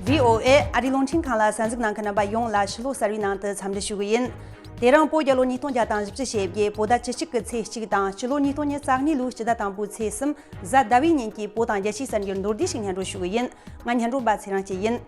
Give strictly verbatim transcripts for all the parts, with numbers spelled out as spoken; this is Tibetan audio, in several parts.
བྷི་ཨོ་ཨེ་ཨ་རིའི་རླུང་འཕྲིན་ཁང་ལ་གསན་གཟིགས་གནང་མཁན་རྣམ་པ་ཡོངས་ལ་ཕྱི་ལོ་གསར་བའི་ནང་དུ་འཚམས་འདྲི་ཞུ་གི་ཡིན། དེ་རིང་བོད་རྒྱལ་ལོ་ཉིས་སྟོང་བརྒྱ་དང་བཞི་བཅུ་ཞེ་བརྒྱད་བོད་ཟླ་བཅུ་གཅིག་གི་ཚེས་གཅིག་དང་སྤྱི་ལོ་ཉིས་སྟོང་ཉི་ཤུ་རྩ་གཉིས་ལོའི་སྤྱི་ཟླ་དང་པོའི་ཚེས་གསུམ་གཟའ་ཟླ་བའི་ཉིན་གྱི་བོད་དང་རྒྱལ་སྤྱིའི་གསར་འགྱུར་མདོར་བསྡུས་ཤིག་སྙན་སྒྲོན་ཞུ་གི་ཡིན། ང་སྙན་སྒྲོན་པ་ཚེ་རིང་སྐྱིད་ཡིན།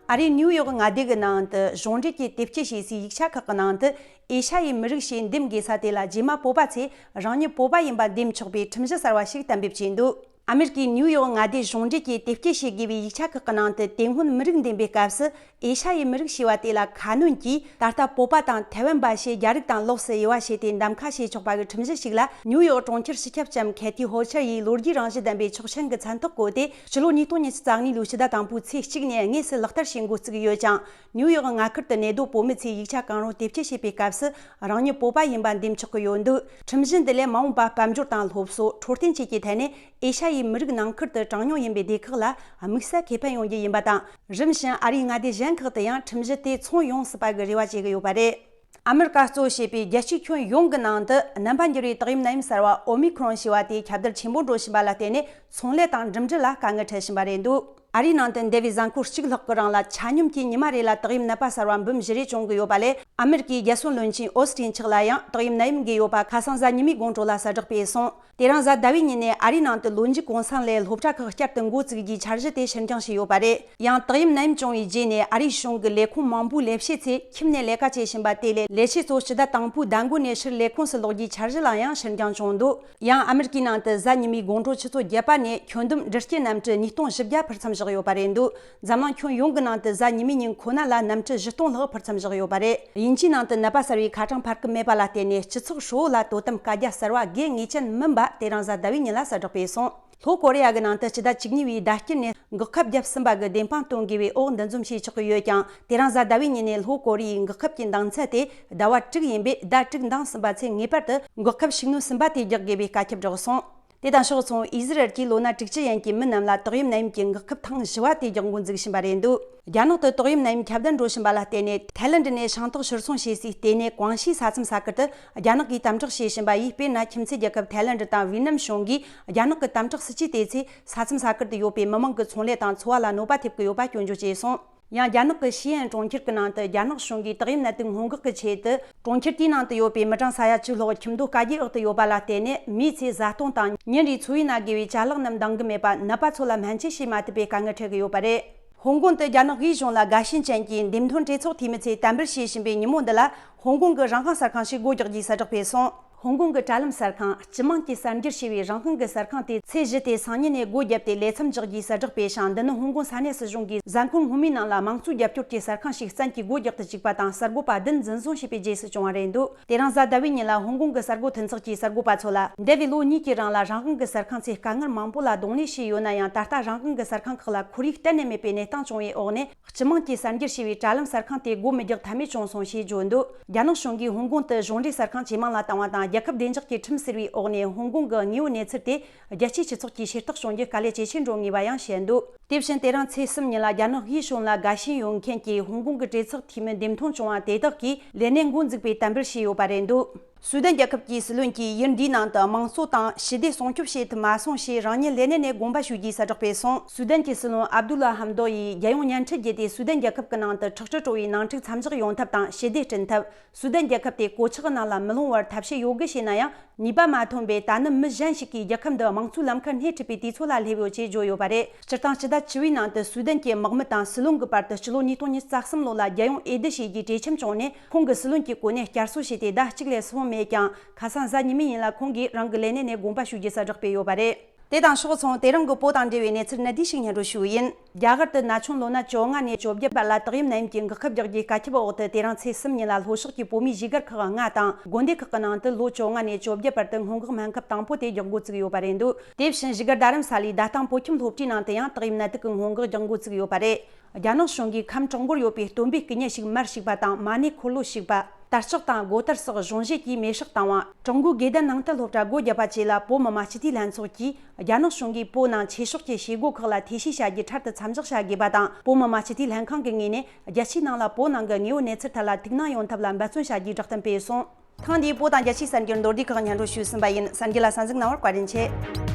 ཨ་རིའི་ནིའུ་ཡོག་མངའ་སྡེ་གི་ནང་དུ་གཞུང་འབྲེལ་གྱི་དེབ་སྐྱེལ་བྱས་སའི་ཡིག་ཆ་ཁག་གི་ནང་དུ་ཨེ་ཤ་ཡའི་མི་རིགས་ཞེས་འདེམས་དགོས་ས་དེ་ལ་རྗེས་མ་བོད་པ་ཚོས་རང་ཉིད་བོད་པ་ཡིན་པ་འདེམས་ཆོག་པའི་ཁྲིམས་གཞི་གསར་བ་ཞིག་གཏན་འབེབས་བྱས་འདུག་ཨ་མེ་རི་ཀའི་ནིའུ་ཡོག་མངའ་སྡེའི་གཞུང་འབྲེལ་གྱི་དེབ་སྐྱེལ་བྱེད་དགོས་པའི་ཡིག་ཆ་ཁག་གི་ནང་དུ་དེ་སྔོན་མི་རིགས་འདེམས་པའི་སྐབས་སུ་ཨེ་ཤ་ཡའི་མི་རིགས་ཞེས་པ་དེ་ལ་ཁ་སྣོན་གྱིས། ད་ལྟ་བོད་པ་དང་ཐའེ་ཝན་པ་ཞེས་རྒྱ་རིགས་དང་ལོགས་སུ་དབྱེ་བ་ཕྱེ་སྟེ་གདམ་ཁ་བྱེད་ཆོག་པ་གི་ཁྲིམས་གཞི་ཞིག་ལ་ནིའུ་ཡོག་གྲོང་ཁྱེར་སྤྱི་ཁྱབ་ལྕམ་ཁེ་ཐི་ཧོལ་ཆར་ཡིས་ལོ་རྒྱུས་རང་བཞིན་ལྡན་པའི་ཆོག་མཆན་གྱི་མཚན་ཐོ་བཀོད་དེ། སྤྱི་ལོ་ཉིས་སྟོང་ཉི་ཤུ་རྩ་གཉིས་ལོའི་ཕྱི་ཟླ་དང་པོའི་ཚེས་གཅིག་ནས་དངོས་སུ་ལག་བསྟར་བྱེད་འགོ་བཙུགས་ཡོད་ཀྱང་། ནིའུ་ཡོག་མངའ་ཁུལ་དུ་གནས་སྡོད་བོད་མི་ཚོས་ཡིག་ཆ་གང་རུང་དེབ་སྐྱེལ་བྱེད་པའི་སྐབས་སུ་རང་ཉིད་བོད་པ་ཡིན་པ་འདེམས་ཆོག་གི་ཡོད་འདུག་ཁྲིམས་གཞི་འདི་ལས་མ་འོངས་པ་དཔལ་འབྱོར་དང་སློབ་གསོ། འཕྲོད་བསྟེན་བཅས་ཀྱི་ཐད་ནས་ཨེ་ཤ་ཡའི་མི་རིགས་ནང་ཁུལ་དུ་གྲངས་ཉུང་ཡིན་པའི་སྡེ་ཁག་ལ་དམིགས་བསལ་ཁེ་ཕན་ཡོང་རྒྱུ་ཡིན་པ་དང་། རིམ་བཞིན་ཨ་རིའི་མངའ་སྡེ་གཞན་ཁག་ཏུ་ཡང་ཁྲིམས་གཞི་དེ་ཚང་ཡོང་སྲིད་པ་གི་རེ་བ་བྱེད་ཀྱི་ཡོད་པ་རེད། ཨ་མེ་རི་ཀ་གཙོ་བྱས་པའི་རྒྱལ་སྤྱིའི་ཁྱོན་ཡོངས་ཀྱི་ནང་དུ་རྣམ་པ་འགྱུར་བའི་དག་ཡམས་ནད་ཡམས་གསར་བ་ཨོ་མི་ཁྲོན་ཞེས་པ་དེ་ཁྱབ་གདལ་ཆེན་པོ་འགྲོ་བཞིན་པ་ལ་བརྟེན་ནས་ཚོང་ལས་དང་འགྲིམ་འགྲུལ་ལ་དཀའ་ངལ་འཕྲད་བཞིན་པ་རེད་འདུག་ཨ་རིའི་ནང་དུ་འདས་པའི་གཟའ་འཁོར་གཅིག་ལྷག་གི་རིང་ལ་ཆ་སྙོམས་ཀྱིས་ཉི་མ་རེ་ལ་དག་ཡམས་ནད་པ་གསར་བ་འབུམ་བཞི་རེ་བྱུང་གི་ཡོད་པ་ལས། ཨ་མེ་རི་ཀའི་རྒྱལ་སྲུང་བློན་ཆེན་ཨོ་སི་ཊིན་མཆོག་ལ་ཡང་དག་ཡམས་ནད་ཡམས་འགོས་ཡོད་པ་ཁ་སང་གཟའ་ཉི་མའི་དགོང་དྲོ་ལ་གསལ་བསྒྲགས་སྤེལ་སོང་། དེ་རིང་གཟའ་ཟླ་བའི་ཉིན་ནས་ཨ་རིའི་ནང་དུ་ལོ་མཇུག་གུང་སེང་ལས་སློབ་གྲྭ་ཁག་བསྐྱར་དུ་འགོ་བཙུགས་རྒྱུའི་འཆར་གཞི་དེ་ཕྱིར་འགྱངས་བྱས་ཡོད་པ་རེད། ཡང་དག་ཡམས་ནད་ཡམས་བྱུང་བའི་རྗེས་ནས་ཨ་རིའི་གཞུང་གི་ལས་ཁུངས་མང་པོའི་ལས་བྱེད་ཚོས་ཁྱིམ་ནས་ལས་ཀ་བྱེད་བཞིན་པ་དེ་ལས་ལས་བྱེད་ཚོ་སྤྱི་ཟླ་དང་པོའི་ཟླ་མགོ་ནས་ཕྱིར་ལས་ཁུངས་སུ་ལོག་རྒྱུའི་འཆར་གཞི་ལ་ཡང་ཕྱིར་འགྱངས་བྱུང་འདུག་ཡང་ཨ་མེ་རི་ཀའི་ནང་དུ་གཟའ་ཉི་མའི་དགོང་དྲོ་ཆུ་ཚོད་བརྒྱད་པ་ནས་ཁྱོན་བསྡོམས་འདྲི་སྐྱེལ་གནམ་གྲུ་ཉིས་སྟོང་བཞི་བརྒྱ་ཕུད་མཚམས་བཞག་ཡོད་པ་རེད་འདུག་འཛམ་གླིང་ཁྱོན་ཡོངས་ཀྱི་ནང་དུ་གཟའ་ཉི་མའི་ཉིན་ཁོ་ན་ལ་གནམ་གྲུ་བཞི་སྟོང་ལྷག་ཕུད་མཚམས་བཞག་ཡོད་པ་རེད། དབྱིན་ཇིའི་ནང་དུ་ནད་པ་གསར་བའི་ཁ་གྲངས་འཕར་གྱི་མེད་པ་ལ་བརྟེན་ནས་སྤྱི་ཚོགས་ཧྲིལ་བོ་ལ་དོ་དམ་བཀའ་རྒྱ་གསར་བ་དགོས་ངེས་ཅན་མིན་པ་དེ་རིང་གཟའ་ཟླ་བའི་ཉིན་ལ་གསལ་བསྒྲགས་སྤེལ་སོང་། ལྷོ་ཀོ་རི་ཡ་གི་ནང་དུ་སྤྱི་ཟླ་བཅུ་གཉིས་པའི་ཟླ་དཀྱིལ་ནས་འགོག་ཁབ་བརྒྱབ་ཟིན་པ་གི་བདེན་དཔང་སྟོན་དགོས་པའི་འོག་འདུ་འཛོམས་བྱས་ཆོག་གི་ཡོད་ཀྱང་། དེ་རིང་གཟའ་ཟླ་བའི་ཉིན་ནས་ལྷོ་ཀོ་རི་ཡའི་འགོག་ཁབ་ཀྱི་འདང་ཚད་དེ་ཟླ་བ་དྲུག་ཡིན་པས། ཟླ་དྲུག་འདང་ཟིན་པ་ཚོས་ངེས་པར་དུ་འགོག་ཁབ་ཕྱུགས་ནོར་ཟིན་པ་དེ་རྒྱག་དགོས་པའི་བཀའ་ཁྱབ་བསྒྲགས་སོང་། དེ་དང་ཕྱོགས་མཚུངས་ཨི་ཟི་རལ་གྱིས་ལོ་ན་དྲུག་ཅུ་ཡན་གྱི་མི་རྣམས་ལ་ཏོག་དབྱིབས་ནད་ཡམས་ཀྱི་འགོག་ཁབ་ཐེངས་བཞི་བ་དེ་རྒྱག་འགོ་འཛུགས་བཞིན་པ་རེད་འདུག་རྒྱ་ནག་ཏུ་ཏོག་དབྱིབས་ནད་ཡམས་ཁྱབ་གདལ་འགྲོ་བཞིན་པ་ལ་བརྟེན་ནས། ཐའི་ལེན་ཌི་ནས་ཤིང་ཏོག་ཕྱིར་ཚོང་བྱེད་སའི་ལྟེ་གནས་ཀོང་ཞིའི་ས་མཚམས་ས་ཁུལ་དུ་རྒྱ་ནག་གིས་དམ་དྲག་བྱེད་བཞིན་པ་ཡིས། དཔེར་ན། ཁྱིམ་མཚེས་རྒྱལ་ཁབ་ཐའི་ལེན་ཌི་དང་ཝི་ཡེ་ནམ་གཞུང་གིས་རྒྱ་ནག་གི་དམ་དྲག་སྲིད་ཇུས་དེ་ཚོས་ས་མཚམས་ས་ཁུལ་དུ་ཡོད་པའི་མི་མང་གི་ཚོང་ལས་དང་འཚོ་བ་ལ་གནོད་པ་ཐེབས་ཀྱི་ཡོད་པ་སྐྱོན་བརྗོད་བྱས་སོང་། ཡང་རྒྱ་ནག་གི་ཤེས་ཡན་གྲོང་ཁྱེར་གྱི་ནང་དུ་རྒྱ་ནག་གཞུང་གིས་ཏོག་དབྱིབས་ནད་དུག་སྔོན་འགོག་གི་ཆེད་དུ། གྲོང་ཁྱེར་དེའི་ནང་དུ་ཡོད་པའི་མི་གྲངས་ས་ཡ་བཅུ་ལྷག་ཁྱིམ་སྡོད་དཀའ་སྡུག་འོག་ཏུ་ཡོད་པ་ལ་བརྟེན་ནས། མིའི་ཚེ་བཟའ་བཏུང་དང་ཉིན་རེའི་འཚོ་བའི་ནང་དགོས་པའི་ཅ་ལག་རྣམས་འདང་གི་མེད་པ། ནད་པ་ཚོ་ལ་སྨན་བཅོས་བྱེད་མ་ཐུབ་པའི་དཀའ་ངལ་འཕྲད་ཀྱི་ཡོད་པ་རེད། ཧོང་ཀོང་དུ་རྒྱ་ནག་དབུས་གཞུང་ལ་དགའ་ཞེན་ཅན་གྱི་འདེམས་ཐོན་གྲོས་ཚོགས་འཐུས་མི་ཚོས་དམ་འབུལ་བྱེད་བཞིན་པའི་ཉིན་མོ་འདི་ལ། ཧོང་ཀོང་གི་རང་དབང་གསར་ཁང་ཞིག་སྒོ་རྒྱག་རྒྱུའི་གསལ་བསྒྲགས་སྤེལ་སོང་། ཧོང་ཀོང་གི་དྲ་ལམ་གསར་ཁང་སྤྱི་དམངས་ཀྱིས་གསར་འགྱུར་ཞེས་པའི་རང་དབང་གི་གསར་ཁང་དེ་ཚེས་བཞི་སྟེ་སང་ཉིན་ནས་སྒོ་བརྒྱབ་སྟེ་ལས་མཚམས་འཇོག་རྒྱུའི་གསལ་བསྒྲགས་སྤེལ་ཞིང་། འདི་ནི་ཧོང་ཀོང་ས་གནས་སྲིད་གཞུང་གིས་གཟའ་འཁོར་སྔོན་མའི་ནང་ལ་དམངས་གཙོའི་རྒྱབ་སྐྱོར་གྱི་གསར་ཁང་ཞིག་བཙན་གྱིས་སྒོ་རྒྱག་ཏུ་བཅུག་པ་དང་། གསར་འགོད་པ་བདུན་འཛིན་བཟུང་བྱས་པའི་རྗེས་སུ་བྱུང་བ་རེད་འདུག་དེ་རིང་གཟའ་ཟླ་བའི་ཉིན་ལ་ཧོང་ཀོང་གི་གསར་འགོད་མཐུན་ཚོགས་ཀྱིས་གསར་འགོད་པ་ཚོ་ལ། འདས་པའི་ལོ་གཉིས་ཀྱི་རིང་ལ་རང་དབང་གི་གསར་ཁང་ཚོས་དཀའ་ངལ་མང་པོ་ལ་གདོང་ལེན་བྱས་ཡོད་ན་ཡང་། ད་ལྟ་རང་དབང་གི་གསར་ཁང་ཁག་ལ་ཁོར་ཡུག་གཏན་ནས་མེད་པའི་གནས་སྟངས་བྱུང་བའི་འོག་ནས། སྤྱི་དམངས་ཀྱིས་གསར་འགྱུར་ཞེས་པའི་དྲ་ལམ་གསར་ཁང་དེ་སྒོ་མི་རྒྱག་ཐབས་མེད་བྱུང་སོང་ཞེས་བརྗོད་འདུག་རྒྱ་ནག་གཞུང་གིས་ཧོང་ཀོང་དུ་གཞུང་འབྲེལ་གསར་ཁང་ཇེ་མང་ལ་བཏང་བ་དང་། རྒྱལ་ཁབ་བདེ་འཇགས་ཀྱི་ཁྲིམས་ཟེར་བའི་འོག་ནས་ཧོང་ཀོང་གི་དངོས་པོའི་གནས་ཚུལ་དེ་རྒྱལ་སྤྱིའི་སྤྱི་ཚོགས་ཀྱིས་ཤེས་རྟོགས་བྱུང་རྒྱུ་དཀའ་ལས་ཇེ་ཆེར་འགྲོ་ངེས་པ་ཡང་བཤད་འདུག་དེ་བཞིན་དེ་རིང་ཚེས་གསུམ་ཉིན་ལ་རྒྱ་ནག་དབུས་གཞུང་ལ་དགའ་ཞེན་ཡོད་མཁན་གྱི་ཧོང་ཀོང་གི་གྲོས་ཚོགས་འཐུས་མི་འདེམས་ཐོན་བྱུང་བ་དེ་དག་གིས་ལས་གནས་འགོ་འཛུགས་པའི་དམ་འབུལ་བྱས་ཡོད་པ་རེད་འདུག་སུའུ་དན་རྒྱལ་ཁབ་ཀྱི་སྲིད་བློན་གྱིས་ཡུལ་འདིའི་ནང་དུ་དམངས་གཙོ་དང་ཞི་བདེ་སྲུང་སྐྱོབ་བྱེད་ཐུབ་མ་སོང་ཞེས་རང་ཉིད་ལས་གནས་ནས་དགོངས་པ་ཞུ་རྒྱུའི་གསལ་བསྒྲགས་སྤེལ་སོང་། སུའུ་དན་གྱི་སྲིད་བློན་ཨབ་དུ་ལ་ཧམ་དོ་ཡིས་རྒྱལ་ཡོངས་བརྙན་འཕྲིན་བརྒྱུད་དེ། སུའུ་དན་རྒྱལ་ཁབ་ཀྱི་ནང་དུ་ཁྲག་དྲི་བྲོ་བའི་ནང་འཁྲུག་མཚམས་འཇོག་ཡོང་ཐབས་དང་ཞི་བདེ་བསྐྲུན་ཐབས། སུའུ་དན་རྒྱལ་ཁབ་དེ་གོད་ཆག་གི་ནང་ལ་མི་ལྷུང་བར་ཐབས་ཤེས་ཡོད་དགུ་བྱས་ན་ཡང་། ནུས་པ་མ་ཐོན་པས། ད་ནི་མི་གཞན་ཞིག་གིས་རྒྱལ་ཁབ་འདི་དམངས་གཙོའི་ལམ་ཁར་སྣེ་ཁྲིད་པའི་དུས་ཚོད་ལ་སླེབས་ཡོད་ཅེས་བརྗོད་ཡོད་པ་རེད། སྤྱིར་བཏང་སྤྱི་ཟླ་བཅུ་པའི་ནང་དུ་སུའུ་དན་གྱི་དམག་མི་དང་སྲིད་བློན་གྱི་བར་དུ་སྤྱི་ལོ་ཉིས་སྟོང་ཉི་ཤུ་རྩ་གསུམ་ལོ་ལ་རྒྱལ་ཡོངས་འོས་བསྡུ་བྱེད་རྒྱུའི་གྲོས་འཆམ་བྱུང་ནས། ཁོང་གིས་སྲིད་བློན་གྱི་གོ་གནས་བསྐྱར་གསོ་བྱས་ཏེ་ཟླ་གཅིག་ལས་སོང་མེད་ཀྱང་། ཁ་སང་གཟའ་ཉི་མའི་ཉིན་ལ་ཁོང་གིས་རང་གི་ལས་གནས་ནས་དགོངས་པ་ཞུ་རྒྱུའི་གསལ་བསྒྲགས་སྤེལ་ཡོད་པ་རེད། དེ་དང་ཕྱོགས་མཚུངས། དེ་རིང་གི་བོད་དང་འབྲེལ་བའི་གནས་ཚུལ་གནད་བསྡུས་ཤིག་སྙན་སྒྲོན་ཞུ་གི་ཡིན། རྒྱ་གར་དུ་ན་ཆུང་ལོ་ན་བཅོ་ལྔ་ནས་བཅོ་བརྒྱད་བར་ལ་ཏོག་དབྱིབས་ནད་ཡམས་ཀྱི་འགོག་ཁབ་རྒྱག་རྒྱུའི་བཀའ་ཁྱབ་འོག་ཏུ། དེ་རིང་ཚེས་གསུམ་ཉིན་ལ་ལྷོ་ཕྱོགས་ཀྱི་བོད་མིའི་གཞིས་སྒར་ཁག་ལྔ་དང་། དགོན་སྡེ་ཁག་གི་ནང་དུ་ལོ་བཅོ་ལྔ་ནས་བཅོ་བརྒྱད་བར་དུ་སྔོན་འགོག་སྨན་ཁབ་དང་པོ་དེ་རྒྱག་འགོ་བཙུགས་ཡོད་པ་རེད་འདུག་དེ་བཞིན་བཞུགས་སྒར་རྡ་རམ་ས་ལའི་ཟླ་སྟེང་བོད་ཁྱིམ་སློབ་གྲྭའི་ནང་དུ་ཡང་ཏོག་དབྱིབས་ནད་དུག་གི་སྔོན་འགོག་རྒྱག་འགོ་བཙུགས་ཡོད་པ་རེད། རྒྱ་ནག་གཞུང་གིས་ཁམས་གྲོང་སྒོར་ཡོད་པའི་སྟོན་པའི་སྐུ་བརྙན་ཞིག་མར་བཤིག་པ་དང་། མ་ཎི་འཁོར་ལོ་བཤིག་པ། དར་ལྕོག་དང་སྒོ་དར་སོགས་གཞུང་བཞེས་ཀྱིས་མེར་སྲེག་བཏང་བ། ཀྲུང་གོའི་དགེ་ལྡན་ནང་བསྟན་སློབ་གྲྭ་སྒོ་བརྒྱབ་པ་བཅས་ལ་བོད་མི་མང་སྤྱི་འཐུས་ལྷན་ཚོགས་ཀྱིས། རྒྱ་ནག་གཞུང་གིས་བོད་ནང་ཆོས་ཕྱོགས་ཀྱི་བྱེད་སྒོ་ཁག་ལ་ཐེ་བྱུས་བྱ་རྒྱུ་འཕྲལ་དུ་མཚམས་འཇོག་བྱ་དགོས་པ་དང་། བོད་མི་མང་སྤྱི་འཐུས་ལྷན་ཁང་གི་ངོས་ནས་རྒྱལ་སྤྱིའི་ནང་ལ་བོད་ནང་གི་དངོས་པོའི་གནས་ཚུལ་ཐད་ལ་ཐུགས་སྣང་ཡོང་ཐབས་ལ་འབད་བརྩོན་བྱ་རྒྱུའི་བསྒྲགས་གཏམ་སྤེལ་སོང་། ཐེངས་འདིའི་བོད་དང་རྒྱལ་སྤྱིའི་གསར་འགྱུར་མདོར་བསྡུས་ཁག་སྙན་སྒྲོན་ཞུས་ཟིན་པ་ཡིན། གསར་འགྱུར་ལ་གསན་གཟིགས་གནང་བར་བཀའ་དྲིན་ཆེ།